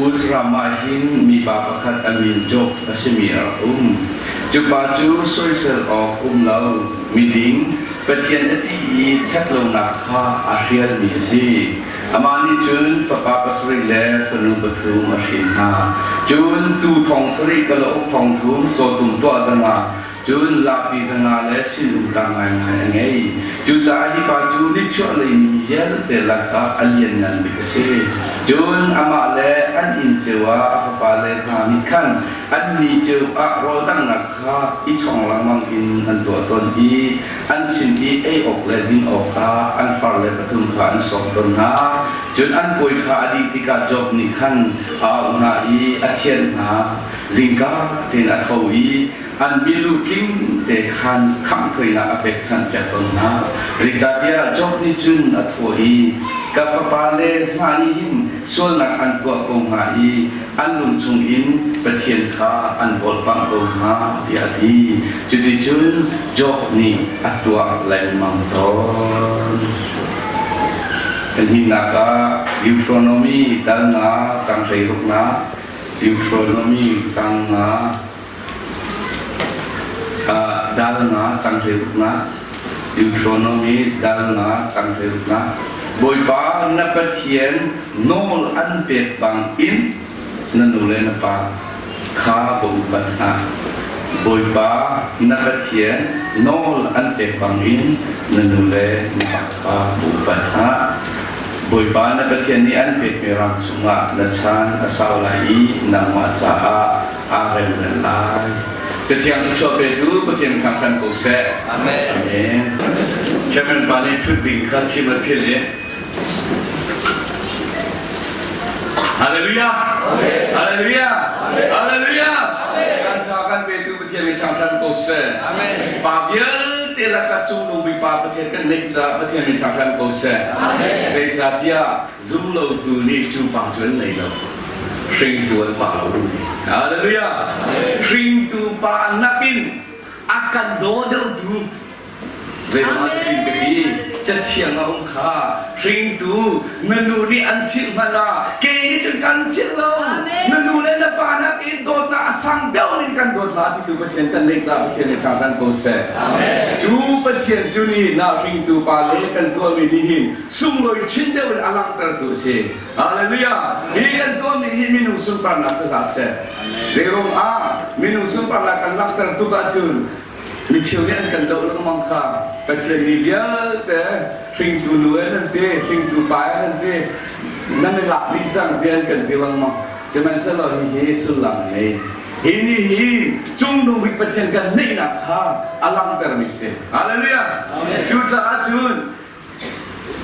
Uz ram ah hin mipa pakhat a min Job a simi a rak um. Cu pa cu soisel awk um lo, miding, Pathian a ṭih i ṭhatlonak kha a hrialmi a si. Amah nih cun fapa pasarih le fanu pathum a hrin hna. Cun tuu thong sarih, kalauk thong thum, cawtum tuah zanga, cun laapi zanga le sinum tam ngaingai a ngei. Cucaah hi pa cu nichuahlei mi vialte lakah a lianngan bik a si. Cun amah le an inn cio ah a fapale hna nih khan an ni cio ah rawl danghnak kha i chong lengmang in an tuah tawn i an sin i ei awk le din awkah an farle pathum kha an sawk tawn hna. Cun an puai kha a dih tikah Job nih khan a auh hna i a thianh hna. Zingka tein a tho i an milu tling te khan khanghthoinak a pekchanhpiak tawn hna. Zeicahtiah Job nih cun a thawh i, Ka fapale hna nih hin sualnak an tuah ko hnga i an lung chungin Pathian kha an volhpamh ko hnga, tiah a ti. Cuticun Job nih a tuah lengmang tawn. Pahnihnak ah Deuteronomy dal nga cang hleiruknak Deuteronomy cang nga dal nga cang hleiruknak Deuteronomy dal nga cang hleiruknak Bawipa na Pathian nawl an pek bang in na nu le na pa kha va upat hna. Bawipa na Pathian nawl an pek bang in na nu le na pa kha va upat hna. Bawipa na Pathian nih an pekmi ram chungah na chan a sau lai i nangmah caah aa remren lai. Cathiang thluachuah petu Pathian thangṭhat ko seh. Amen. Amen. Chairman pa nih ṭhut ding kha chim a philh i Hallelujah! Hallelujah! Hallelujah! Kan ṭha kan petu Pathian nih thangṭhat ko seh. Amen. Pa vialte lakah cungnung bik Pa Pathian kan neih caah Pathian nih thangṭhat ko seh. Zeicahtiah zumlotu nih cu pa cu an nei lo. Hringtu an pa lo. Hallelujah! Hringtu pa nakin a kan daw deuhtu Zeiruangah cutin ka ti? Cathiang a um kha hringtu na nu nih an philh hmanh ah kei nih cun kan philh lo. Na nu le na pa nakin dawtnak a sang deuh in kan dawt hna titu Pathian kan neih caah Pathian nih ṭha ko seh. Cu Pathian cu nih na hringtu pa le kan tuahmi nih hin sunglawi chin deuh in a langhtertu a si. Hallelujah! Hi kan tuahmi hi minung sunparnak si hlah seh. Zeiruang ah minung sunparnak kan langhter tuk ahcun Mi cheu nih an kan doh lengmang kha Pathian mi vialte hringtu nu in an ti, hringtu pa in an ti, nan i lak dih cang ti an kan ti lengmang. Sihmanhsehlaw hihi sullam a ngei. Hi ni hi cungnung bik Pathian kan neihnak kha a langhtermi si. Hallelujah! Cucaah cun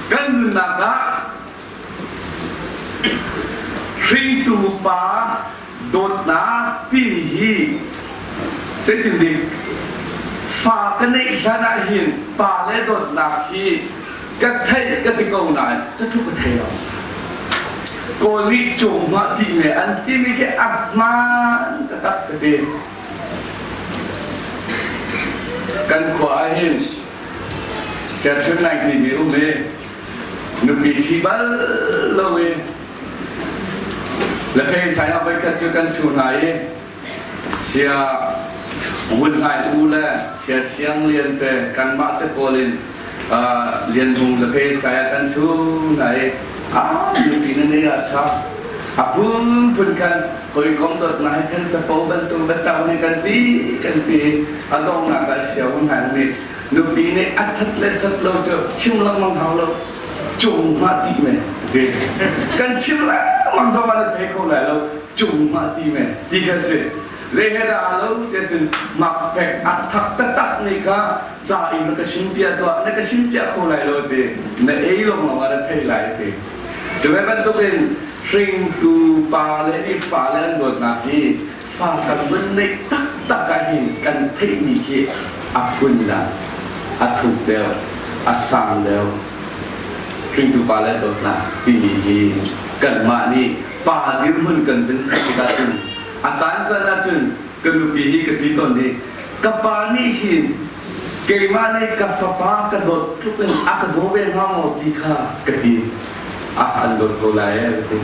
kan nunnak ah hringtu pa dawtnak timi hi zeitin dik fa ka neih hlan ah hin pa le dawtnak hi ka theih ka ti ko nain catluk ka thei lo kawl nih cungmah ti me an timi khi a hmaan taktak ka ti kan khua ah hin Siachun nai timi um i nupi ṭhi bal lo i Lafeng sai ah voikhat cu kan ṭhu hna i sia Vun Hlai U le sia Siang Lian te kanmah te pawl in Lian Hmung Lafeng sai ah kan ṭhu hna i ah nupi na nei ah ṭha a phunphun khan hawikom dawtnak he khan capo bantuk biatak nih kan ti kan ti a donghnak ah sia Vun Hlai nih nupi nih a ṭhat le ṭhat lo cu chim lengmang hau lo cung hmah ti me ti kan chim lengmang zong ah na thei kho lai lo cung hmah ti me ti kha si zei he dah aa lo tiah cun mak pek a thak taktak mi kha ca in na ka sim piah tuah na ka sim piah kho lai lo ti na ei lawng lawng ah na thei lai ti cu ve bantukin hringtu pa le i fa le an dawtnak hi fa kan vun neih taktak ah hin kan theihmi khi a phun dah a thuk deuh a sang deuh hringtu pa le dawtnak timi hi kanmah nih pa dirhmun kan vun si tikah cun a caan caan ahcun ka nupi hi ka ti tawn hi ka pa nih hin keimah nih ka fapa ka dawt tluk in a ka daw ve hnga maw ti kha ka ti a an dawt ko lai eh ka ti.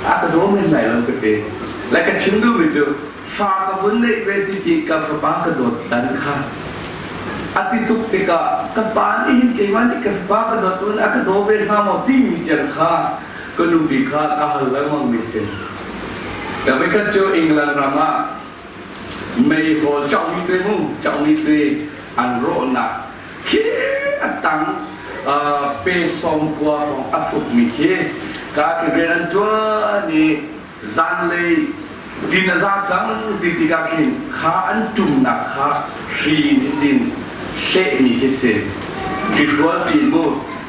A ka daw men lai lo ka ti. Le ka chim duhmi cu fa ka vun neih ve ti ti ka fapa ka dawt dan kha a ti tuk tikah ka pa nih hin keimah nih ka fapa ka dawt un a ka daw ve hnga maw timi tiang kha ka nupi kha ka hal lengmang mi si. Ka voikhat cu England ram ah meihol chokmi te mu chokmi te an rawhnak khi a tang pe 90 hrawng a thukmi khi ka khi rian an ṭuan i zanlei din a za cang ti tikah khin kha an ṭumnak kha hri in tin hlehmi khi si hri pi mu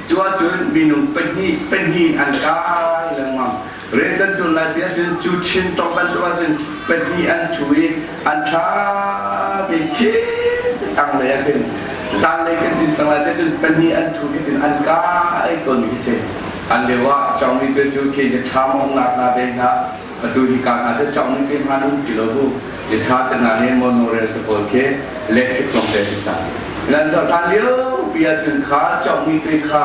cu ahcun minung pahnih pahnih an kai lengmang rian kan ṭuan lai ti ahcun cu chin tong bantuk ahcun pahnih an ṭhu i an ṭha te khi tanglei ah khin zanlei kan cin cang lai ti ahcun pahnih an ṭhu khi tin an kai tawnmi khi si an lio ah Chawngmi te cu khi ṭha mawngnak hna ve hna atu hi ka hna cu Chawngmi te hna um ti lo bu ṭha te hna he monorail te pawl khi electric lawng te si cang nan zoh hlan lio pi ahcun kha Chawngmi te kha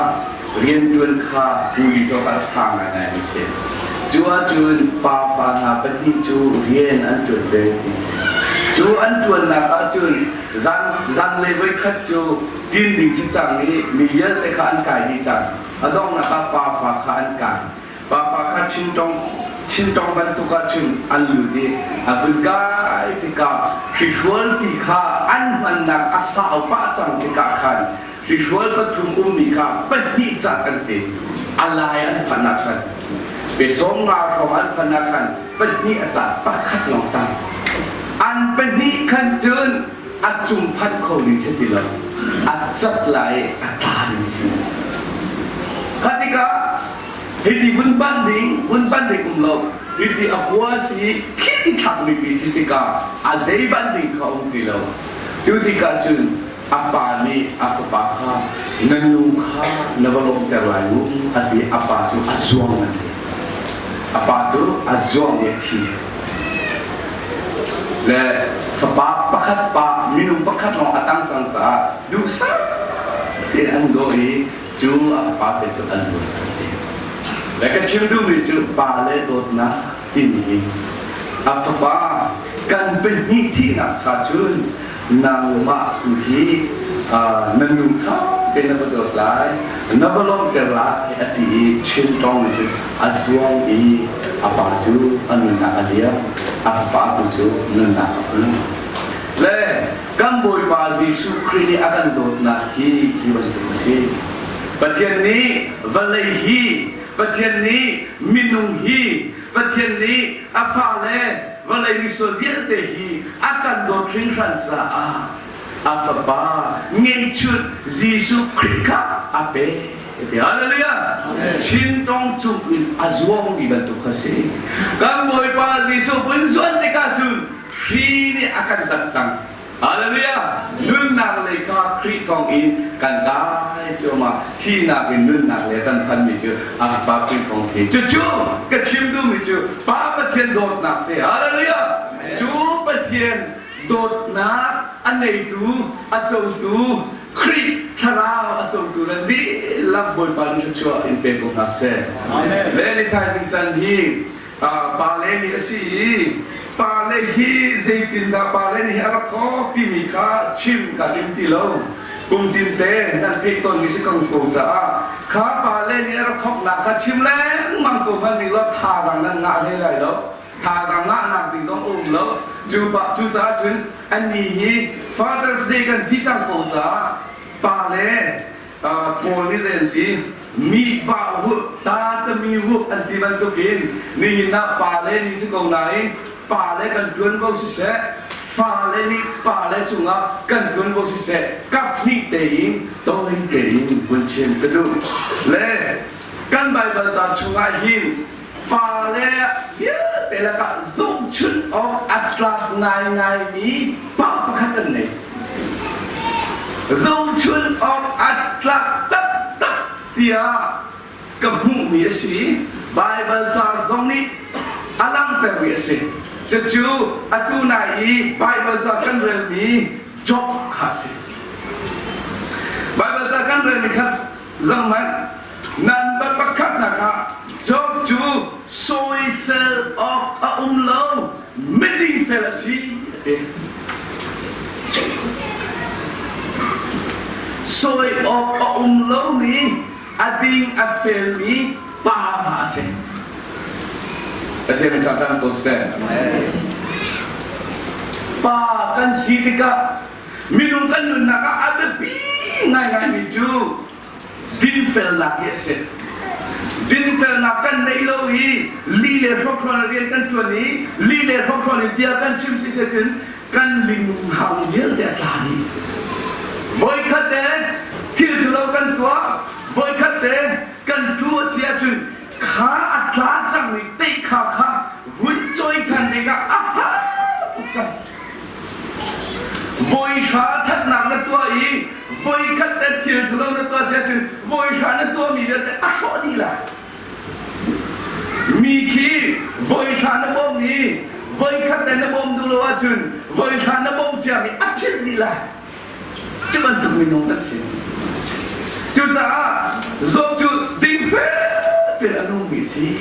rianṭuan kha kuli awk a ṭha ngaingai mi si. Cu ahcun pafa hna pahnih cu rian an ṭuan ve ti si. Cu an ṭuannak ahcun zan zanlei voikhat cu ṭin ding si cang i mi vialte kha an kai dih cang. A donghnak ah pafa kha an kai. Pafa kha chinṭong chinṭong bantuk ahcun an lut i a vun kai tikah hrihrualpi kha an hmannak a sau pah cang tikah khan Hrual pathum ummi kha pahnih cat an ti. A lai an phanh ah khan pe 50 hrawng an phanh ah khan pahnih a cat pakhat lawng tang. An pahnih khan cun a cung phanh kho ding si ti lo. A cat lai a tla ding si. Kha tikah hiti vun banh ding vun banh ding um lo. Hiti a kua si khi ti thlak mi pi si tikah a zei banh ding kha um ti lo. Cu tikah cun a pa nih a fapa kha na nu kha na va lawmhter lai mu a ti a pa cu a zuang an ti a pa cu a zuang i a thi le fapa pakhat pa minung pakhat lawng a tang cang caah duhsah tein an dawh i cu a fapa te cu an luat an ti le ka chim duhmi cu pa le dawtnak timi hi a fapa kan pahnih thihnak cha cun nangmah tu hi na nu tha te na va dawt lai na va lawmhter lai a ti i Chin tawng cu a zuang i a pa cu a nunnak a liam a fapa tu cu nunnak a hmu le kan Bawipa Jesuh Khrih nih a kan dawtnak hi hi bantuk a si Pathian nih vawlei hi Pathian nih minung hi Pathian nih a fale vawlei misual vialte hi a kan dawt hringhran caah a fapa ngeihchun Jesuh Khrih kha a pek. Hallelujah! Chin tong cung in a zuangmi bantuk kha si. Kan Bawipa Jesuh vun zuan tikah cun hri nih a kan zat cang. Hallelujah! Nunnak lei kha Khrih thawng in kan kai cuahmah. Thihnak in nunnak lei kan phanmi cu a Fapa Khrih thawng si. Cucu ka chim duhmi cu Pa Pathian dawtnak si. Hallelujah! Cu Pathian dawtnak a neitu, a cotu, Khrih thlarau a cotu nan dihlak Bawipa nih thluachuah in pe ko hna seh. Amen. Le ni thaizing can hi pale nih a si i pale hi zeitindah pale nih a rak thawk timi kha chim ka tim ti lo kum tinte nan theih tawnmi si ko ko caah kha pale nih a rak thawknak kha chim lengmang ko hmanh ning law thazaang nan ngah hlei lai lo thazaang ngahnak ding zong a um lo cu cucaah cun annih hi Father's Day kan ti cang ko caah pale Paul nih zei an ti mi pa wu ta ta mi wu an ti bantukin nihin ah pale nih si ko nain pale kan ṭuan ko siseh fale nih pale cungah kan ṭuan ko siseh kap hnih tein tawi tein vun chim ka duh le kan Baibal ca chungah hin pale vialte lakah zohchunh awk a tlak ngaingaimi pa pakhat an nei. Zohchunh awk a tlak taktak tiah ka hmuhmi a si. Baibal ca zong nih a langhtermi a si. Cucu atu nai i Baibal ca kan relmi Job kha a si. Baibal ca kan relmi kha zoh hmanh. Nan pakhatnak ah Job cu Sawisel awk a um lo, miding fel a si, a ti. Sawi awk a um lomi, a ding a felmi pa hna a si. Pathian min ṭhangṭhan ko seh. Pa kan si tikah minung kan nunnak ah a biapi ngaingaimi cu dinfelnak hi a si. Dinfelnak kan neih lo i li le hrokhrawl rian kan ṭuan i li le hrokhrawl in bia kan chim si cun kan linghang vialte a tla dih. Voikhat te thil ṭhalo kan tuah, voikhat te kan tu a si ahcun kha a tla cangmi teikha kha vun cawi ṭhan dingah a har tuk cang. Voi hra ṭhatnak na tuah i voikhat te thil ṭhalo na tuah si ahcun voi hra na tuahmi vialte a hrawh dih lai. Mi khi voi hra na bawm i voikhat te na bawm duh lo ahcun voi hra na bawm ciami a philh dih lai. Cu bantuk minung kan si. Cucaah Job cu dingfel tein a nungmi si.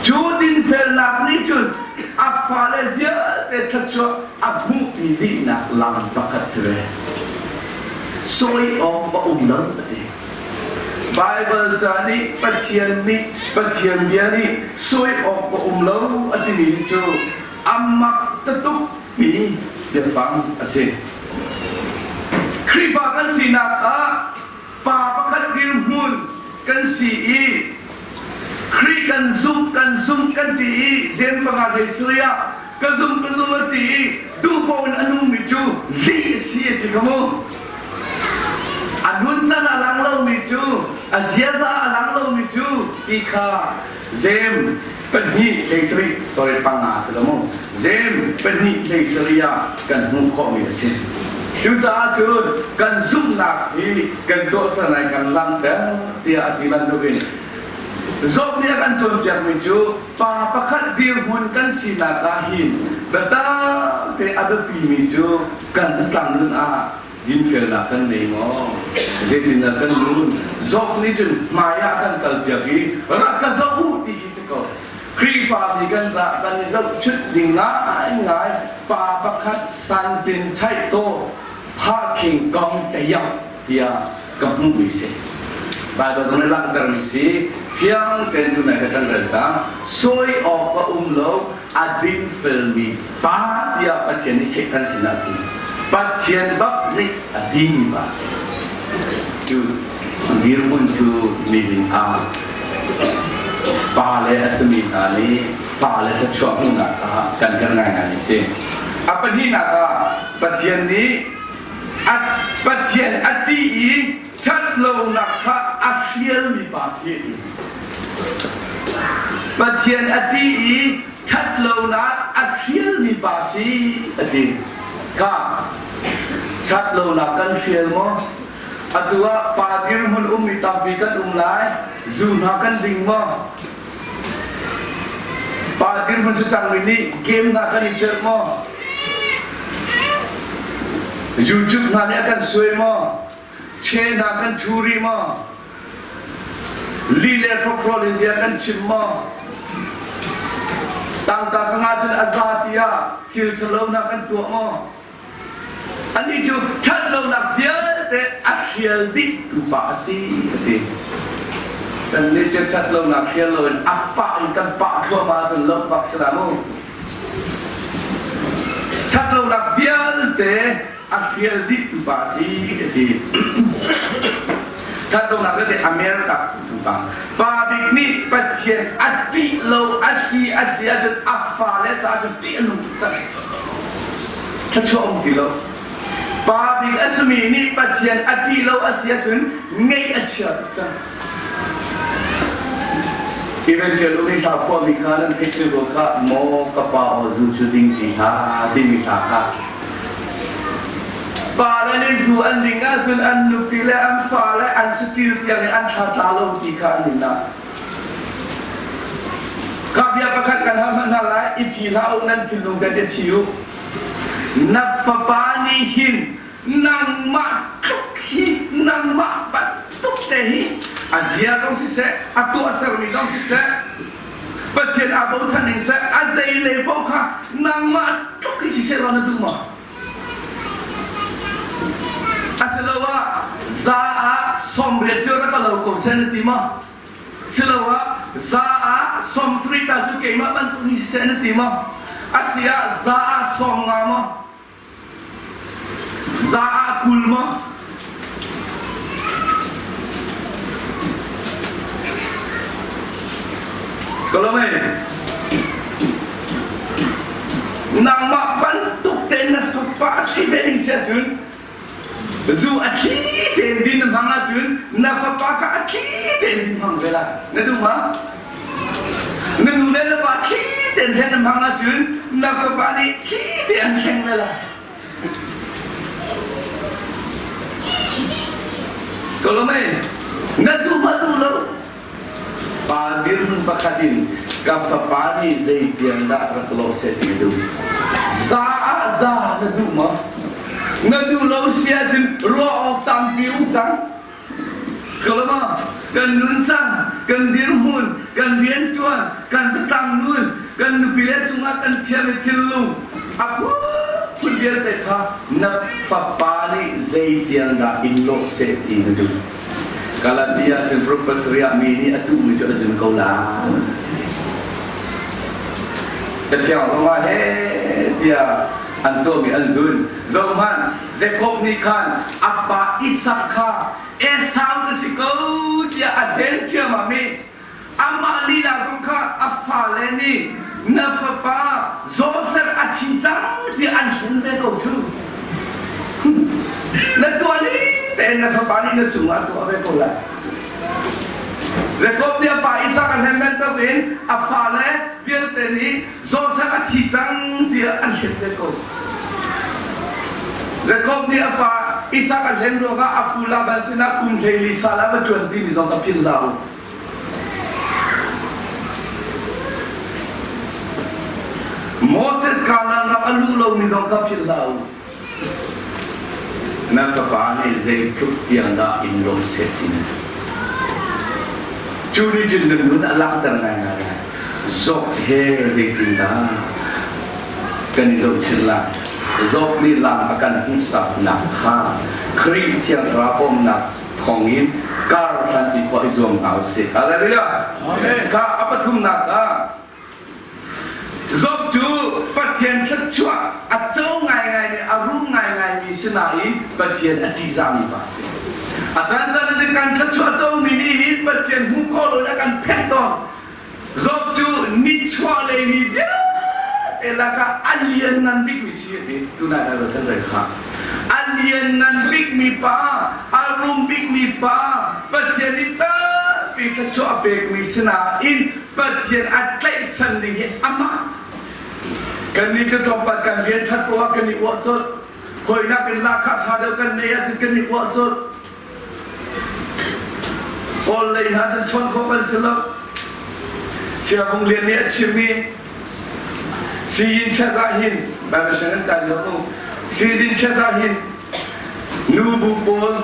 Cu dinfelnak nih cun a fale vialte thluachuah a hmuhpi dihnak lam pakhat si ve. Sawi awk a um lo a ti. Baibal ca nih Pathian nih Pathian bia nih sawi awk a um lo a timi cu a mak tatuk mi biafang a si. Khrihfa kan sinak ah pa pakhat dirhmun kan si i Khrih kan zumh kan zumh kan ti i zen panga hlei suria ka zum ka zum a ti i duh paoh in a nungmi cu lih a si a ti kha mu. A nun can a lang lomi cu a ziaza a lang lomi cu ti kha Jem pahnih hlei sarih sorry panga si lo mu Jem pahnih hlei sarih ah kan hmuh khawhmi a si. Cucaah cun kan zumhnak hi kan tuahsernak in kan langhter tiah a ti bantukin Job nih a kan cawnpiakmi cu pa pakhat dirhmun kan sinak ah hin biatak te a biapimi cu kan zatlang nun ah dinfelnak kan nei maw? Zeitindah kan nun? Job nih cun hmai ah kan kalpiak i rak ka zoh u ti khi si ko. Khrihfa mi kan ca kan i zohchunh ding ngaingai pa pakhat santin ṭhaih taw phahking kong te iang tiah ka hmuhmi si. Baibal zong nih langhtermi si. Fiang tein tunai kha kan rel cang. Sawi awk a um lo, a dingfelmi pa tiah Pathian nih Satan sinah a ti. Pathian bak nih a timi pa si. Cu dirhmun cu nihin ah pa le a simi hna nih fale thluachuah hmuhnak ah kan herh ngaingai mi si. A pahnihnak ah Pathian nih Pathian a ṭih i ṭhatlonak kha a hrialmi pa si a ti. Pathian a ṭih i ṭhatlonak a hrialmi pa si a ti. Kha ṭhatlonak kan hrial maw? Atu ah pa dirhmun ummi tampi kan um lai, zu hna kan ding maw? Pa dirhmun si cangmi nih game hna kan i celh maw? YouTube hna nih a kan suai maw? Che hna kan ṭhu rih maw? Li le hrokhrawl in bia kan chim maw? Tangka ka ngah cun a za tiah thil ṭhalo hna kan tuah maw? Anih cu ṭhatlonak vialte a hrial dihtu pa a si a ti. Kan nih cu ṭhatlonak hrial loin a pah in kan pah thluahmah ahcun lo bak si la mu. Ṭhatlonak vialte a hrial dihtu pa a si a ti. Ṭhatlonak vialte a mertak tu pa. Pa bik nih Pathian a ṭih lo a si a si ahcun a fale caah cun ṭih a nung tuk cang. Thluachuah um ti lo. Pa bik a simi nih Pathian a ṭih lo a si ahcun ngeih a chia tuk cang. Evangel umi hla phuahmi kha nan theih cio ko kha maw ka pa aw zu cu ding ti hlah timi hla kha. Pa le nih zu an ding ahcun an nupi le an fa le an saṭil tiang in an thla tla lo ti kha an in ah. Kha bia pakhat kan hal hmanh hna lai i phi hlah u nan thinlung ten i phi u. Na fapa nih hin nangmah tluk hi nangmah bantuk te hi a zia zong siseh a tuahsermi zong siseh. Pathian aa bochan ning seh, a zei le paoh kha nangmah tluk hi siseh law na duh maw? Asiloah za ah 80 cu rak ka lo ko seh na ti maw? Siloah za ah 70 ta cu keimah bantuk hi siseh na ti maw? Asi ah za ah 50 maw? Za ah 20 maw? Kolome nangmah bantuk tein na fapa si ve ding si ahcun zu a thli tein din na hmang ahcun na fapa kha a thli tein din hmang ve lai na duh ma? Na nu le na pa thli tein hlen na hmang ahcun na fapa nih thli tein an hleng ve lai. Kolome na duh ma duh lo? Pa dirhmun pakhat in ka fapa nih zeitiang dah rak lawh seh ti duh? Za ah za na duh maw? Na duh lo si ahcun ruah awk tampi um cang. Solomon, kan nuncang, kan dirhmun, kan rianṭuan, kan zatlang nun, kan nupile cungah kan thiam i thinlung a phunphun vialte kha na fapa nih zeitiang dah in lawh seh ti na duh. Galatia cun ruk pasarih ah mi nih a tuhmi cu a zun ko lai. Cathiang zongah he tiah an tuahmi an zun. Zohhmanh, Jakob nih khan a pa Isak kha Esau na si ko tiah a hlen ciammam i amah lila zong kha a fale nih na fapa Josef a thi cang tiah an hlen ve ko cu. Na tuah ning tein na fapa nih na cungah a tuah ve ko lai. Jakob nih a pa Isak a hlen bantukin a fale vialte nih Josef a thi cang tiah an hlen ve ko. Jakob nih a pa Isak a hlen ruangah a pu Laban sinah kum 14 sal ah va ṭuan timi zong kha philh hlah u. Moses Kanaan ram a luh lomi zong kha philh hlah u. Na fapa nih zeitluk tiang dah in lawm seh ti na Cu nih cun na nun a langhter ngaingai lai. Job he zeitindah kan i zohchunh lai? Job nih lam a kan hmuhsaknak kha Khrih Thiang Thlarau bawmhnak thawngin kar hlanpi khawh i zuam hna u sih. Hallelujah! Kha a pathumnak ah Job cu Pathian thluachuah a co ngaingaimi, a rum ngaingaimi si nain Pathian a ṭihzahmi pa a si. A caancaan ah kan thluachuah comi nih hin Pathian hmuh khawh loin a kan phenh tawn. Job cu nichuah lei mi vialte lakah a lianngan bikmi si a ti. Tunai Bible kan rel kha. A lianngan bikmi pa, a rum bikmi pa, Pathian nih tampi thluachuah a pekmi si nain Pathian a tlaihchan ding hi amah. Kannih cu tlawmpal kan rian ṭhat poah kan i uah colh. Hawinak in lahkhah ṭha deuh kan neih ahcun kan i uah colh. Kawl lei hna cun chawnh khawh kan si lo. Siavung Lian nih a chimmi Siyin chat ah hin Bible sianginn kai lio mu Siyin chat ah hin nubu pawl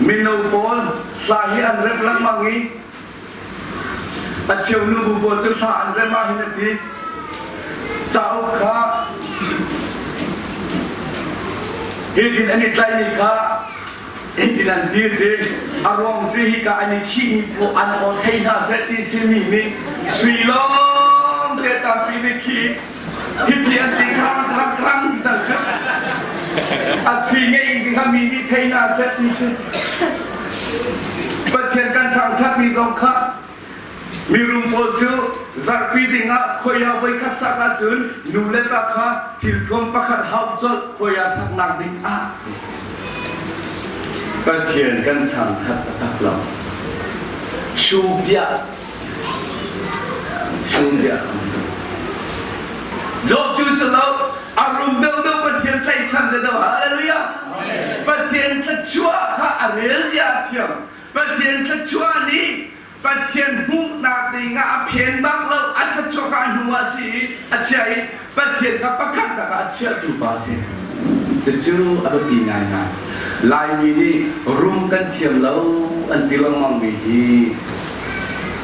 mino pawl hla hi an rep lengmang i A cheu nubu pawl cu thla an rem ah hin an ti. Cauk kha hitin an i tlaihmi kha hitin an dir ti. A ruang cu hika an i khihmi pawl an aw thei hna seh ti simi nih sui lawng te tampi nih khi hiti an ti khrang khrang khrang ti cang cu. A sui ngei kha mi nih thei hna seh ti si. Pathian kan thangthatmi zong kha mirum pawl cu zarhpi zing ah khoia voikhat sak ahcun nu le pa kha thilthuam pakhat hauh colh khoia saknak ding ah ti si. Pathian kan thangthat taktak lo. Shupiah Shupiah Zawh cu si lo a rum deuhdeuh Pathian tlaihchan le deuh hallelujah Pathian thluachuah kha a rel zia a thiam. Pathian thluachuah nih Pathian hmuhnak ding ah a phen bak lo a thluachuah kha a hnu ah si i a chia i Pathian kha pakhatnak ah a chiahtu pa a si. Cucu a biapi ngaingai. Laimi nih rum kan thiam lo an ti lengmangmi hi.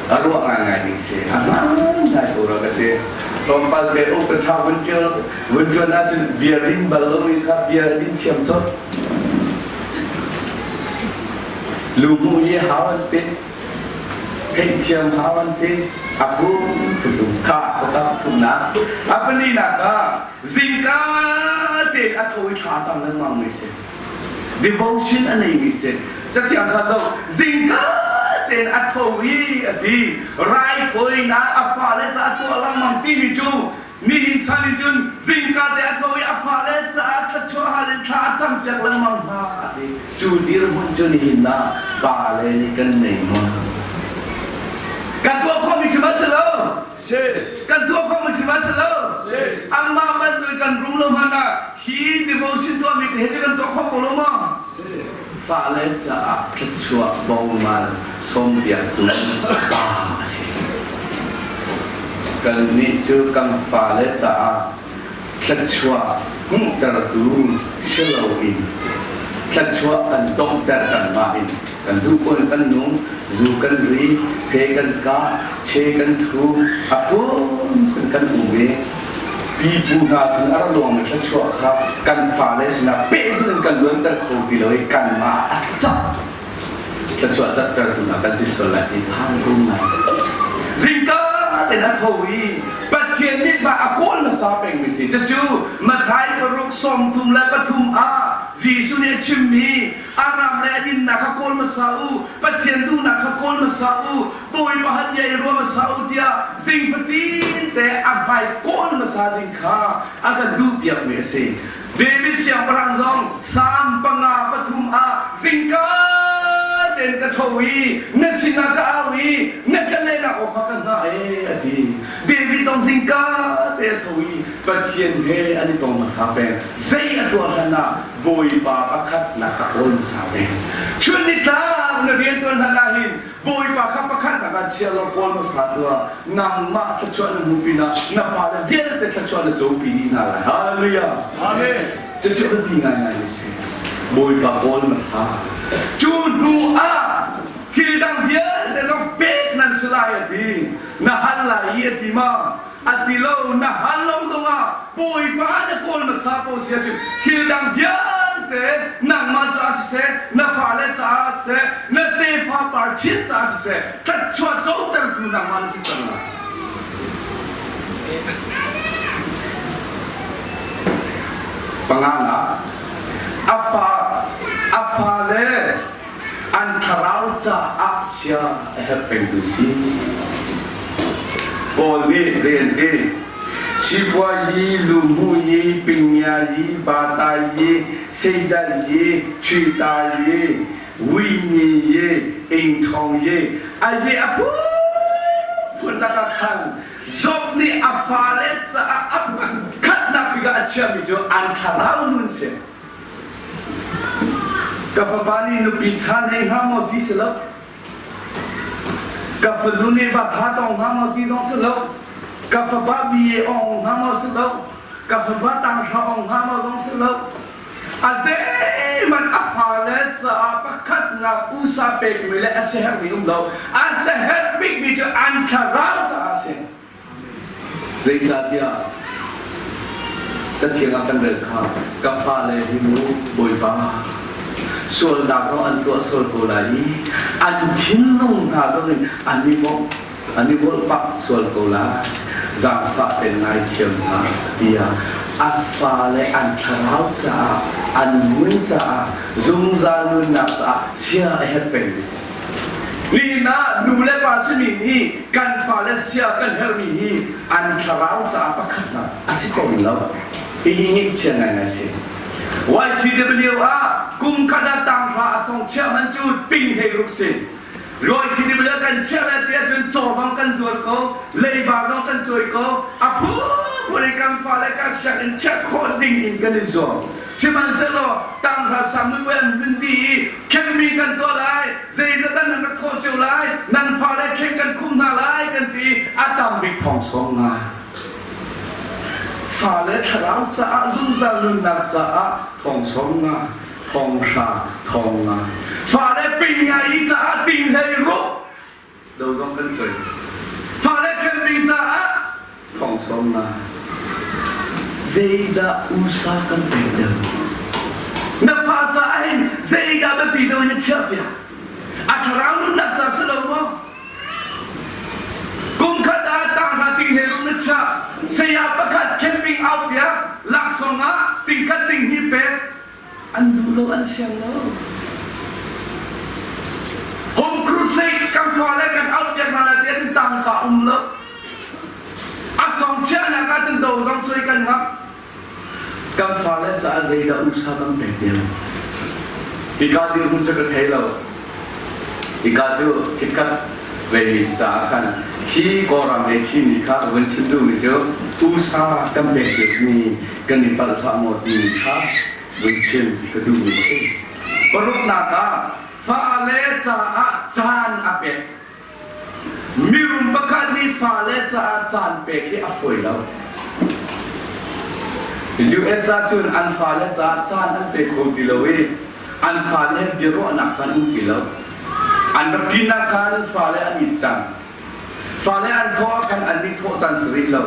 A ruah ngaingai ding si. A ngaingai ko rua ka ti. Tlawmpal te uk ka ṭha vun ṭial vun ṭuan ahcun bia rin bal lo i kha bia rin thiam colh. Lu hmu i hau an ti. Theihthiam hau an ti. A phun phun kha ka phunnak. A palinak ah zingka tein a tho i thla cam lengmang mi si. Devotion a neimi si. Cathiang kha zoh zingka tein a tho i a ti. Raithawinak a fale caah tuah lengmang timi cu nihin chan in cun zingka te a tho i a fale caah thluachuah hal in thla a campiak lengmang hna a ti. Cu dirhmun cu nihin ah pale nih kan nei maw? Kan tuah khawhmi si bal si lo. Si. Kan tuah khawhmi si bal si lo. Si. Anmah bantuk in kan rum lo hmanh ah hi devotion tuahmi te he cu kan tuah khawh ko lo maw? Si. Fale caah thluachuah bomal sawmpiaktu pa a si. Kannih cu kan fale caah thluachuah hmuhtertu si loin thluachuah kan donghter kanmah in kan duh kun kan nung, zu kan ri, phe kan kah, che kan thu, a phunphun kan um i pipu hna sin a ra luangmi thluachuah kha kan fale sinah pehzulh in kan luanter kho ti lo i kanmah a cak thluachuah caktertu hna kan si sual lai ti phang ko ngai. Zingka tein a tho i Pathian nih mah a kawl hmasa pengmi si. Cucu Matthai paruk 33 ah Jesuh nih a chimmi a ram le a dinnak kha kawl hmasa u, Pathian duhnak kha kawl hmasa u, Bawipa han bia i ruah hmasa u tiah zing fatin te a hmai kawl hmasa ding kha a kan duhpiakmi a si. David siangpahrang zong Salm panga pathum ah zingka tein ka tho i na sinah ka au i na ka lehnak aw kha ka hngah e a ti. David zong zingka te a tho i Pathian he an i tong hmasa peng. Zei a tuah hlan ah Bawipa pakhatnak a kawl hmasa peng. Chun nitlak na rian tuan hlan ah hin Bawipa kha pakhatnak ah chia law kawl hmasa tuah. Nangmah thluachuah na hmu pinah na fale vialte thluachuah na copi dih hna lai. Hallelujah. Amen. Cucu biapi ngaingai a si. Bawipa kawl hmasa. Cu hnu ah thil dang vialte zong pek nan si lai a ti. Na hal lai i a ti ma? A ti lo, na hal lo zongah Bawipa na kawl hmasa ko si ahcun thil dang vialte nangmah caah siseh, na fale caah siseh, na tefa par chin caah siseh, thluachuah cotertu nangmah na si cang lai. Panganak, a fa a fale an thlarau caah sia a herh pengtu si. Paul nih zei an ti? Sipuayi, luhmuyi, pingyayi, batayi, seidalyi, chuitayi, winiyi, ingthongyi, aye a phunphun lakah khan Job nih a fale caah a pakhatnak bik ah a chiahmi cu an thlarau nun si. Ka fapa nih nupi ṭha nei hnga maw ti si lo. Ka fanu nih va ṭha tong hnga maw ti zong si lo. Ka fapa BA ong hnga maw si lo. Ka fapa tanghra ong hnga maw zong si lo. A zeihmanh a fale caah pakhatnak usa pekmi le a siaherhmi um lo. A siaherh bikmi cu an thlarau caah a si. Zeicahtiah Cathiang ah kan rel kha ka fale hi mu Bawipa sualnak zong an tuah sual ko lai i an thinlung hna zong in an i bawmh an i volhpah sual ko lai zaangfah tein ngaithiam hna tiah a fale an thlarau caah an nun caah zungzal nunnak caah sia a herh peng Nihin ah nu le pa simi nih kan fale sia kan herhmi hi an thlarau caah pakhatnak a si ko lo. Hihi ngeihchia ngaingai si. YCW ah kum khat ah tanghra a song chiah man cu ting hlei ruk si. YCW ah kan chiah lai ti ahcun caw zong kan zuar ko, leiba zong kan cawi ko, a phunphun in kan fale kan sianginn chiah khawh ding in kan i zuam. Sihmanhsehlaw tanghra sang mui an hun dih i khenmi kan tuah lai, zeizat dah nan rak thawh cio lai, nan fale khen kan khumh hna lai kan ti a tam bik thong sawm nga. Fale thlarau caah zungzal nunnak caah thong sawm nga, thong hra, thong nga. Fale ping ngai caah ting hlei ruk. Do zong kan choi. Fale camping caah thong sawm na. Zeidah usa kan pek deuh? Na fa caah hin zeidah biapi deuh in na chiah piak? A thlarau nunnak ca si lo maw? Kum khat ah tanghra ting he rum na chiah. Saya pakhat camping out piak, laksawng ah tingkhat ting hi pek. An duh lo, an siang lo. Home crusade kan khua le kan out piak hna lai ti ahcun tangka um lo. A song chiahnak ahcun do zong cuai kan ngap. Kan fale caah zeidah usa kan pek ti lo. Hika dirhmun cu ka thei lo. Hika cu chikkhat vemi caah khan khi Kawlram le Chinmi kha ka vun chim duhmi cu usa kan pek mi kan i palh hlah maw timi kha vun chim ka duhmi a si. Paruknak ah fale caah caan a pek. Mirum pakhat nih fale caah caan pek hi a fawi lo. US ahcun an fale caah caan an pe kho ti lo i an fale biaruahnak caan um ti lo. An rak ṭinak khan fale an it cang. Fale an thawh ah khan an nih thawh caan si rih lo.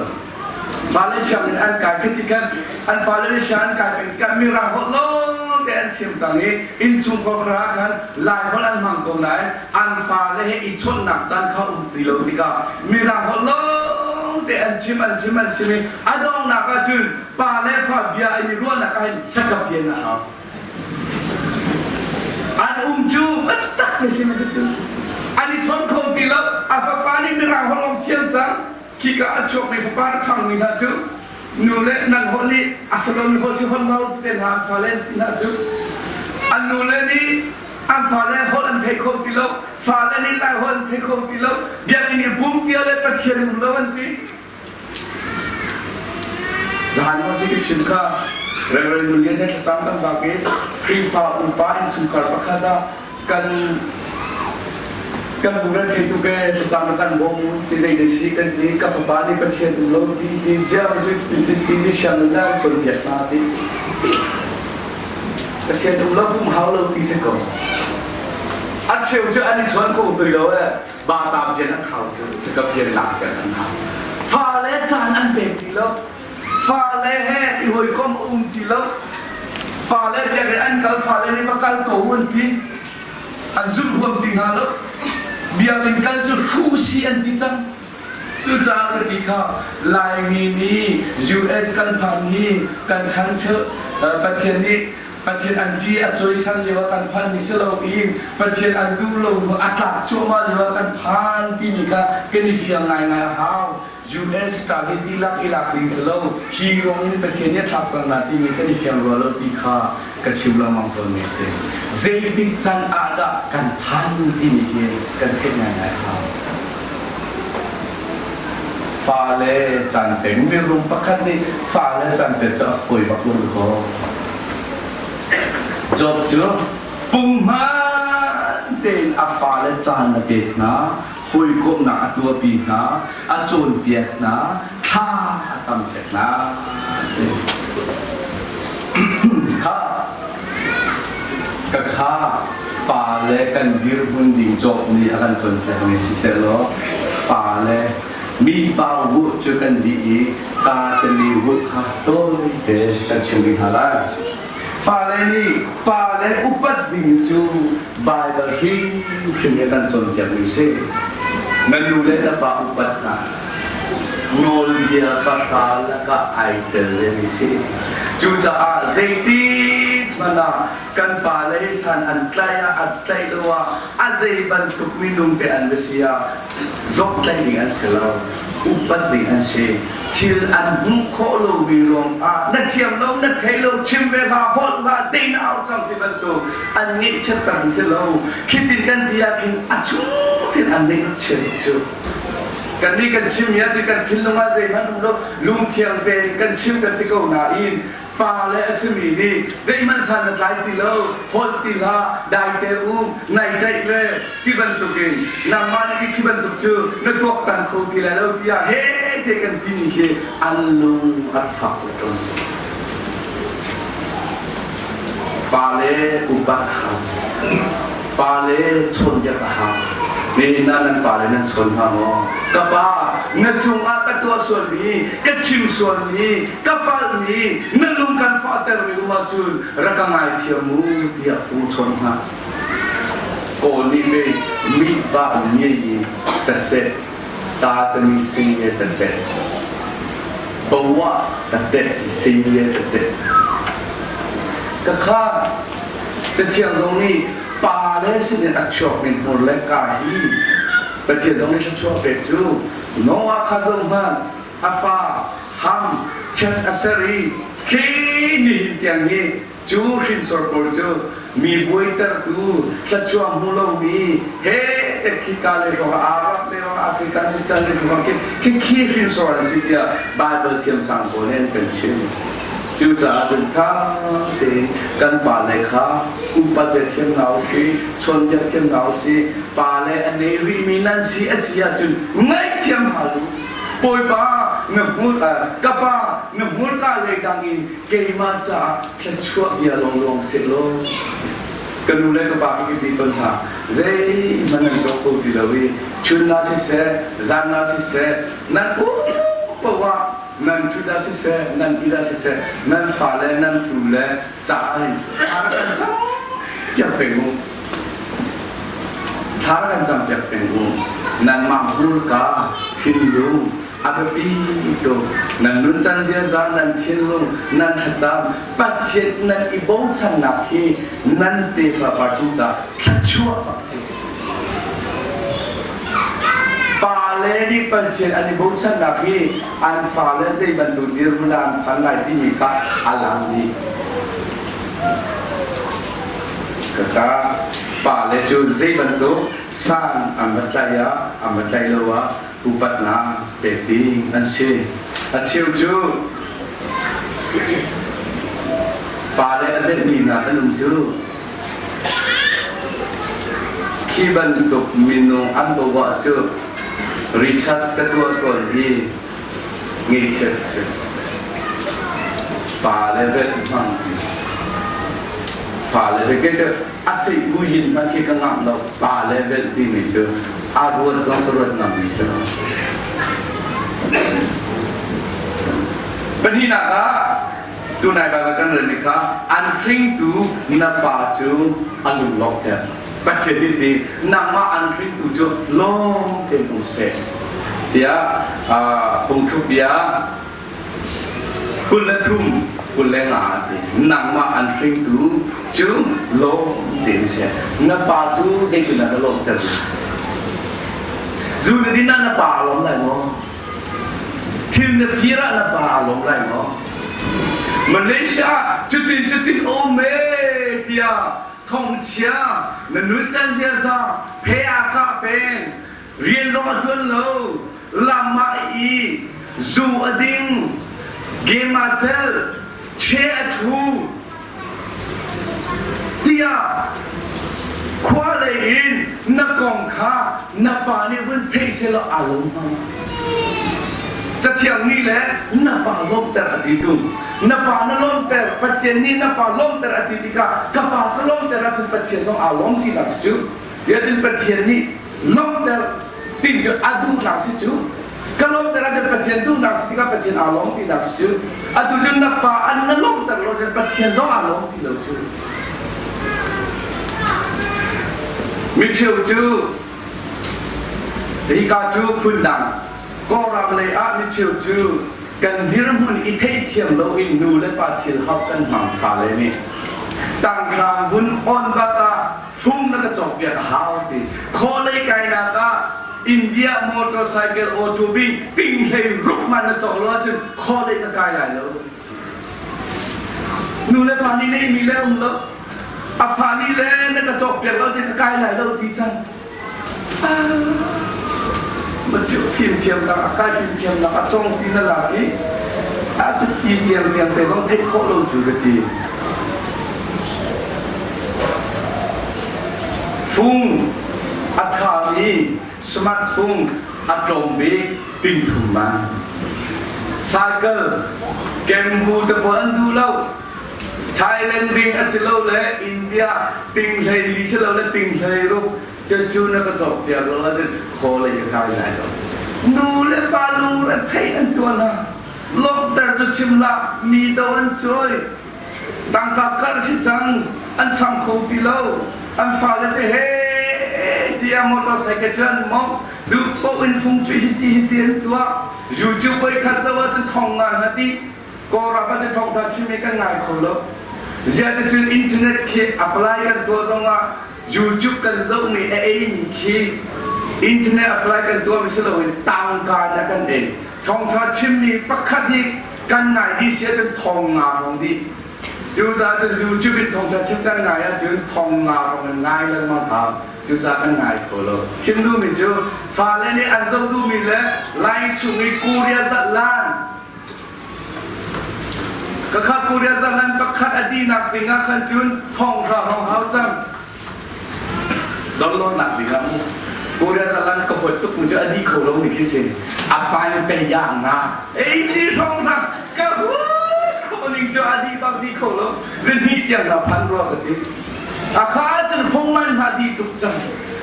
Fale sianginn an kai khi tikhan an fale nih sianginn kai peng tikah mirang holh lawng te an chim cang i innchungkhar kha khan Lai holh an hmang ko nain an fale he i chawnhnak caan kha um ti lo tikah mirang holh lawng te an chim an chim an chim i a donghnak ahcun pa le fa bia an i ruahnak ah hin sakapian a hau. An um cu taktak te si ma cu an i chawn kho ti lo. A fapa nih mirang holh lawng thiam cang. Khika a chuakmi fapa a ṭhangmi hna cu nu le nan holh nih a si lomi holh si holh lo te hna an fale an ti hna cu an nu le nih an fale holh an thei kho ti lo. Fale nih Lai holh an thei kho ti lo. Biakinn i pum tia le Pathian um lo an ti. Zahan ma si ka chim kha Reverend Ngun Lian he thlacam kan bak i Khrihfa upa innchungkhar pakhat ah kan kan bu nan thei tuk e thlacam kan bawm ti zei na si kan ti ka fapa nih Pathian um lo ti ti ziah ti ti ti ti siang na cawnpiak hna ti Pathian um lo pum hau lo ti si ko a cheu cu an i chawn kho tui lo e ba tam pian an hau cu saka pian lak pian an hau fale caan an pek ti lo fale he i hawikom a um ti lo pale biakinn an kal fale nih va kal ko an ti an zulh huam ti hna lo biakinn kal cu hruh si an ti cang cucaah ka ti kha Laimi nih US kan phan hi kan ṭhancho Pathian nih Pathian an ṭi a cawisan lio ah kan phan mi si loin Pathian an duh lo a tlak cuahmah lio ah kan phan timi kha kan i fiang ngaingai a hau. US ṭa hi dihlak i lak ding si lo hi ruang in Pathian nih a thlak cang na timi kan i fiang rua lo ti kha ka chim lengmang tawnmi si. Zeitik can ah dah kan phan timi khi kan theih ngaingai a hau. Fale caan pek mirum pakhat nih fale caan pek cu a fawi bak lo kaw. Job cu punghman tein a fale caan a pek hna, hawikomhnak a tuahpi hna, a cawnpiak hna, thla a campiak hna. Kha ka kha pa le kan dirhmun ding Job nih a kan cawnpiakmi siseh law fale mi pau bu cu kan dih i ta tali bu kha tawite kan chim rih hna lai. Fale nih pale upat ding cu Baibal hrimhrim he kan cawnpiakmi si. Na nu le na pa upat hna. Nawlbia pahra lakah ai tel mi si. Cucaah zeitik hmanh ah kan pale hi san an tlaih ah an tlaih lo ah a zei bantuk minung te an va si ah zawmhtlaih ding an si lo upat ding an si thil an hmuh khawh lomi ruangah na thiam lo na thei lo chim ve hlah holh hlah te na au cang ti bantuk an ngeihchiat an si lo khitin kan ti ah khin a chung thil an neih chiat cu kan nih kan chim mi ah kan thinlung ah zeihmanh um lo lungthiang tein kan chim kan ti ko nain pa le a simi nih zeihmanh san na tlai ti lo holh ti hlah dai te um nai ceih ve ti bantukin nangmah nih khi bantuk cu na tuaktan kho ti lai lo tiah he te kan timi khi an lung an fak tuk tawn. Pa le upat a hau. Pa le chawnbiak a hau. Nihin ah nan pale nan chawn hna maw? Ka pa, na cungah ka tuah sualmi, ka chim sualmi, ka palhmi, na lung kan fahtermi um ahcun rak ka ngaithiam u tiah fung chawn hna. Kawl nih pei mi pa nie yi ta seh ta ta mi sing ye ta te bawa ta te sing ye ta te ka kha Cathiang zong nih pa le sinin a chuakmi hmur le ka hi Pathian zong nih thluachuah pek cu Noah kha zohhmanh a fa Ham chiat a ser i khi nihin tiang hi cu hrinsor pawl cu mi buaitertu thluachuah hmu lomi he te khi ka le hrawng Arab le hrawng Afghanistan le hrawng khi khi khi hrinsor an si tiah Bible thiamsang pawl nih an kan chim. Cucaah cun ṭha tein kan pale kha upat le thiam hna usih, chawnbiak thiam hna usih. Pale a nei rihmi nan si a si ahcun ngaihthiam hal u. Bawipa na hmur ka pa na hmurka leidang in keimah caah thluachuah bia lawnglawng sehlaw ka nu le ka pa hi ka ti tawn hna zeihmanh nan tuah kho ti lo i chun na siseh zan na siseh nan um paoh ah Nan ṭhut ah siseh, nan it ah siseh, nan fale, nan tule caah hin thla rak kan campiak peng u. Thla rak kan campiak peng u. Nanmah hmurka, thinlung, a biapi tuk. Nan nuncan ziaza, nan thinlung, nan thlacam, Pathian nan i bochannak hi nan tefa parchin caah thluachuah bak si. Pale nih Pathian an i bochannak hi an fale zei bantuk dirhmun ah an phan lai timi kha a lang dih. Kaka pale cu zei bantuk san an va tlaih ah an va tlaih lo ah upatnak pek ding an si. A cheu cu pale a velhmi hna kan um cu Khi bantuk minung an bawah cu recharge ka tuah tawn i ngeihchiat a si. Pa le velh hmang ti. Fa le velh ke cu a sei buyin hmanh khi ka ngamh lo. Pa le velh timi cu a ruat zong ka ruat ngammi si lo. Pahnihnak ah Tunai Baibal kan relmi kha an hringtu na pa cu a lung lawmhter. Pathian nih ti nangmah an hringtu cu lawm tein um seh tiah phungthluk bia 23 25 a ti. Nangmah an hringtu cu lawm tein um seh. Na pa cu zeitindah na lawmhter? Zu na din ah na pa a lawm lai maw? Thil na fir ah na pa aa lawm lai maw? Malaysia ah cutin cutin a um ee tiah thongchia na nuncan ziaza phe ah kah peng rian zong a tuan lo lam ah i zu a ding game ah cel che a thu tiah khua lei in na kong kha na pa nih vun theih sehlaw aa lawm hnga Cathiang nih le na pa lawmhter a ti tung. Na pa na lawmhter, Pathian nih na pa lawmhter a ti tikah ka pa ka lawmhter ahcun Pathian zong aa lawm tinak si cu. Tiahcun Pathian nih lawmhter ti cu a duhnak si cu. Ka lawmhter ahcun Pathian duhnak si tikah Pathian aa lawm tinak si cu. Atu cun na pa an na lawmhter lo cun Pathian zong aa lawm ti lo cu. Micheu cu hika cu phundang Kawlram lei ah micheu cu kan dirhmun i theihthiam loin nu le pa thil hauh kan hmang fale nih tanghrang vun on bak ah fung na ka cawkpiak a hau ti khawlei kainak ah India motorcycle auto bing ting hlei ruk man na cawk lo ahcun khawlei ka kai lai lo nu le pa nih nei mi le um lo a fa nih le na ka cawkpiak lo cun ka kai lai lo ti cang Fimthiamnak a kai fimthiamnak a cong ti na lak i a si ti tiangtiang te zong theih khawh lo cu ka ti. Fung a ṭhami smartphone a tlawm bik ting thum man. Cycle kembu te pawl an duh lo. Thailand ding a si lo le India ting hlei li si lo le ting hlei ruk. Cucu na ka cawkpiak lo ahcun khaw lei ka kai lai lo. Nu le pa lungre theih an tuah hna. Lawmhter cu chim hlah, mi do an cawi. Tangka karh si cang, an cham kho ti lo. An fale cu he tiah motorcycle cu an mawngh. Duh paoh in fung cu hiti hiti an tuah. YouTube voi khat zoh ahcun thong nga hna ti. Kawlram ah cu thawngtha chim hi kan ngai kho lo. Ziah ticun internet khi apply kan tuah zongah YouTube kan zohmi a eimi khi internet apply kan tuahmi si loin tangka in a kan ei. Thawngtha chimmi pakhat hi kan ngai dih si ahcun thong nga hrawng dih. Cucaah cun YouTube in thawngtha chim kan ngai ahcun thong nga hrawng in ngai lengmang hau. Cucaah kan ngai kho lo. Chim duhmi cu fale nih an zoh duhmi le Lai chung i Korea zatlan Kakha Korea zalan pakhat a dinak ding ah khan cun thong hra hrawng hau cang. Donlawnak ding ah mu. Korea zalan ka huat tuk mu cu a di kho lo ni khi si. A pan pe ya nga. Ei ni hrawng hra ka huat kho ning cu a di bak di kho lo. Zihni tiang na phan rua ka ti. A kha cun fung man hna di tuk cang.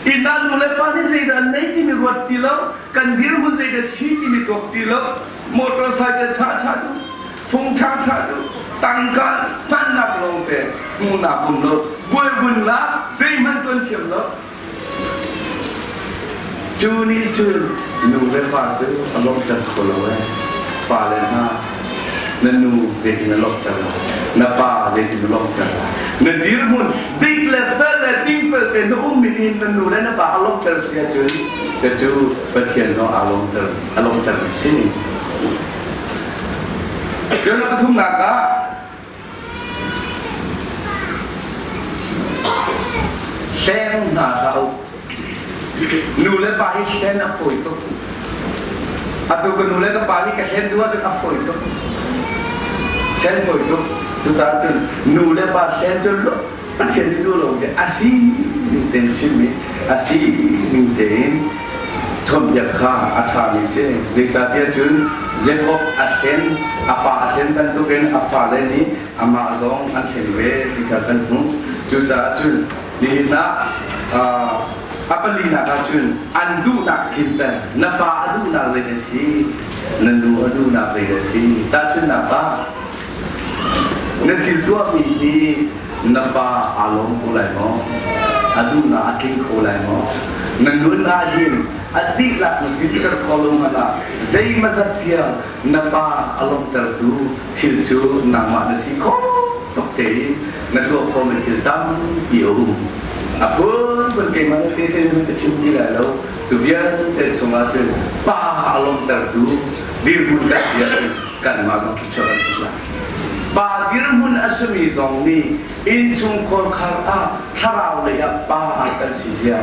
Inn ah nu le pa nih zeidah an nei timi ruat ti lo. Kan dirhmun zeidah si timi tuak ti lo. Motorcycle ṭhaṭha duh, fung ṭhaṭha duh, tangka hmannak lawngte hmuhnak um lo, buaibunnak zeihmanh tuan thiam lo. Cu nih cun nu le pa cu a lawmhter kho lo ee. Pa le hna, na nu zeitin a lawmhter lai, na pa zeitin a lawmhter lai. Na dirhmun dik le fel le dingfel te na ummi nih na nu le na pa a lawmhter si ahcun cucu Pathian zong aa lawmter a lawmtermi si. Cun a pathumnak ah hleng hna hlah u. Nu le pa hi hlen a fawi tuk. Atu ka nu le ka pa hi ka hlen duh ahcun a fawi tuk. Hlen fawi tuk. Cucaah cun nu le pa hlen cu Pathian nih duh lo cu a si ning tein chimmi a si ning tein chawnhbiak kha a ṭhami si. Zeicahtiah cun Jakob a hlen, a pa a hlen bantukin a fale nih amah zong an hlen ve ti kha kan hmuh. Cucaah cun nihin ah a palinak ah cun an duhnak tlinter. Na pa a duhnak zei a si, na nu a duhnak zei a si. Tahchunhnak ah Na thil tuahmi hi na pa aa lawm ko lai maw? A duhnak a tling kho lai maw? Na nun ah hin a dihlak na tlinter kho lo hmanh ah zeimazat tiang na pa a lawmhtertu thil cu nangmah na si khawh tuk tein na tuah khawhmi thil tampi a um. A phunphun keimah na te sin ka chim ti lai lo. Cu vialte chungah cun pa a lawmhtertu dirhmun kan si ahcun kanmah zong thluachuah kan si lai. Pa dirhmun a simi zong nih innchungkhar khar ah thlarau lei ah pa kan si zia.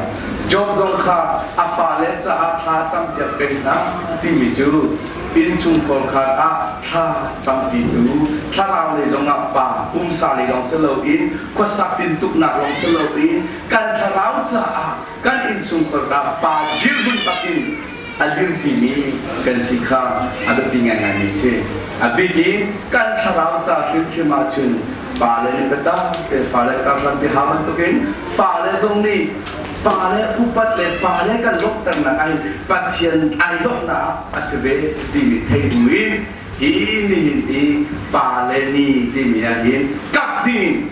Job zong kha a fale caah thla campiak peng hna timi cu innchungkhar khar ah thla campitu thlarau lei zong ah pa pumsa lei lawng si loin khuasak tintuknak lawng si loin kan thlarau caah kan innchungkhar ah pa dirhmun takin a dirpimi kan si kha a biapi ngaingaimi si. A bik in kan thlarau ca hrimhrim ahcun pale nih biatak te fale karhlan ti hau bantukin fale zong nih pale upat le pale kan lawmhternak ai Pathian ai lawmhnak a si ve timi thei buin hi nihin i pale ni timi ah hin kap ding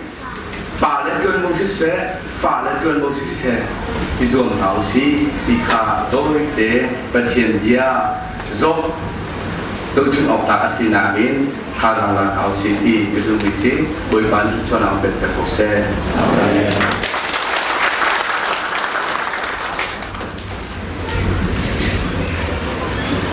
pale ṭuanvo siseh fale ṭuanvo siseh i zuam hna u sih ti kha tawite Pathian bia zoh zohchun awk tlak a sinak in thazaang la hna u sih ti ka duhmi si Bawipa nih thluachuahnak pek ko seh. Amen.